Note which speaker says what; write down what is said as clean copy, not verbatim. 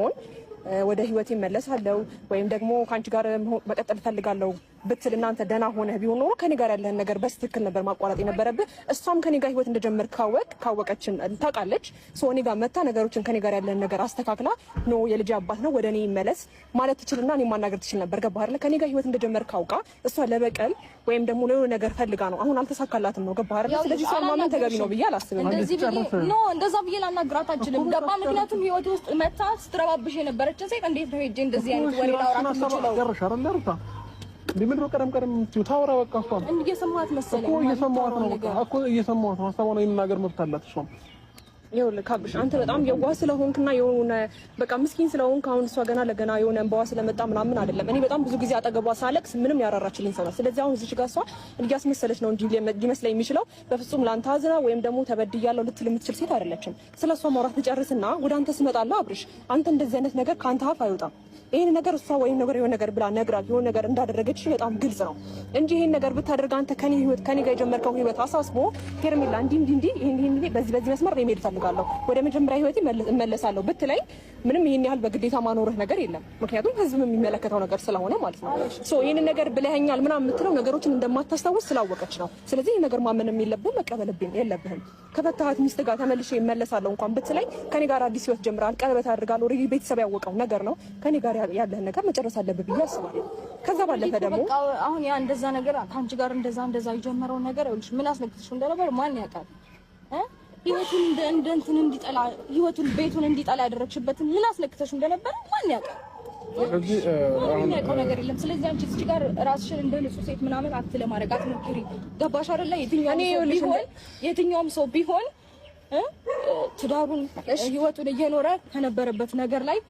Speaker 1: ቢሆን ወደ ህይወቴ እመለሳለሁ ወይም ደግሞ ከአንቺ ጋር መቀጠል እፈልጋለሁ ብትል እናንተ ደህና ሆነህ ቢሆን ኖሮ ከኔ ጋር ያለህን ነገር በትክክል ነበር ማቋረጥ የነበረብህ። እሷም ከኔ ጋር ህይወት እንደጀመር ካወቀችን ታውቃለች። So እኔ ጋር መታ ነገሮችን ከኔ ጋር ያለህን ነገር አስተካክላ no የልጅ አባት ነው ወደ እኔ ይመለስ ማለት ትችልና እኔ ማናገር ትችል ነበር። ገባህ አይደለ? ከኔ ጋር ህይወት እንደጀመር ካውቃ እሷ ለበቀል ወይም ደግሞ ለሆነ ነገር ፈልጋ ነው። አሁን አልተሳካላትም ነው። ገባህ አይደለ? ስለዚህ እሷን ማመን ተገቢ ነው ብዬ አላስብም።
Speaker 2: እንደዚህ ብዬ no እንደዛ ብዬ ላናግራት አልችልም። ገባ? ምክንያቱም ህይወት ውስጥ መታ ስትረባብሽ የነበረችን ሴት እንዴት ነው ሄጄ እንደዚህ አይነት ወሬ ላወራት የምችለው?
Speaker 3: ምንድን ነው ቀደም ቀደም የምትይው? ታውራ በቃ። እሷም
Speaker 2: እየሰማኋት መሰለኝ
Speaker 3: እኮ እየሰማኋት ነው። በቃ እኮ እየሰማኋት ነው። ሀሳቧን የመናገር መብት አላት እሷም።
Speaker 1: ይኸውልህ ካብሽ አንተ በጣም የዋህ ስለሆንክና የሆነ በቃ ምስኪን ስለሆንክ አሁን እሷ ገና ለገና የሆነ እንባዋ ስለመጣ ምናምን አይደለም። እኔ በጣም ብዙ ጊዜ አጠገቧ ሳለቅስ ምንም ያራራችልኝ ሰው ናት። ስለዚህ አሁን እዚች ጋር እሷ እያስመሰለች ነው እንጂ ሊመስለኝ የሚችለው በፍጹም ላንተ አዝና ወይም ደግሞ ተበድያለሁ ልትል የምትችል ሴት አይደለችም። ስለ እሷ ማውራት ልጨርስና ወደ አንተ ስመጣለሁ። አብርሽ፣ አንተ እንደዚህ አይነት ነገር ከአንተ አፍ አይወጣም። ይሄን ነገር እሷ ወይም ነገር የሆነ ነገር ብላ ነግራ የሆነ ነገር እንዳደረገች በጣም ግልጽ ነው እንጂ ይሄን ነገር ብታደርግ አንተ ከኔ ህይወት ከኔ ጋር የጀመርከው ህይወት አሳስቦ ሄርሜላ እንዲህ እንዲህ እንዲህ ይሄን ይሄን በዚህ በዚህ መስመር ነው የመሄድ እፈልጋለሁ ወደ መጀመሪያ ህይወቴ እመለሳለሁ ብትለኝ ምንም ይሄን ያህል በግዴታ ማኖርህ ነገር የለም። ምክንያቱም ህዝብ የሚመለከተው ነገር ስለሆነ ማለት ነው። So ይሄን ነገር ብለኸኛል ምናምን የምትለው ነገሮችን እንደማታስታውስ ስላወቀች ነው። ስለዚህ ይሄን ነገር ማመንም የለብህም፣ መቀበልብኝ የለብህም። ከፈታሃት ሚስት ጋር ተመልሼ እመለሳለሁ እንኳን ብትለኝ ከኔ ጋር አዲስ ህይወት ጀምራል፣ ቀለበት አድርጋለሁ፣ already ቤተሰብ ያወቀው ነገር ነው። ከኔ ጋር ያለህን ነገር መጨረስ አለብህ ብዬ አስባለሁ። ከዛ ባለፈ ደግሞ
Speaker 2: በቃ አሁን ያ እንደዛ ነገር ከአንቺ ጋር እንደዛ እንደዛ የጀመረው ነገር ይኸውልሽ፣ ምን አስነክተሽው እንደነበር ማን ያውቃል? ህይወቱን እንደ እንትን እንዲጠላ፣ ህይወቱን ቤቱን እንዲጠላ ያደረግሽበትን ምን አስነክተሽው እንደነበረ ማን ያውቃል?
Speaker 3: ስለዚህ
Speaker 2: ማንም የሚያውቀው ነገር የለም። ስለዚህ አንቺ እዚህ ጋር ራስሽን እንደ ንጹህ ሴት ምናምን act ለማድረግ አትሞክሪ። ገባሽ አይደለ? የትኛውም ሰው ቢሆን ትዳሩን ህይወቱን እየኖረ ከነበረበት ነገር ላይ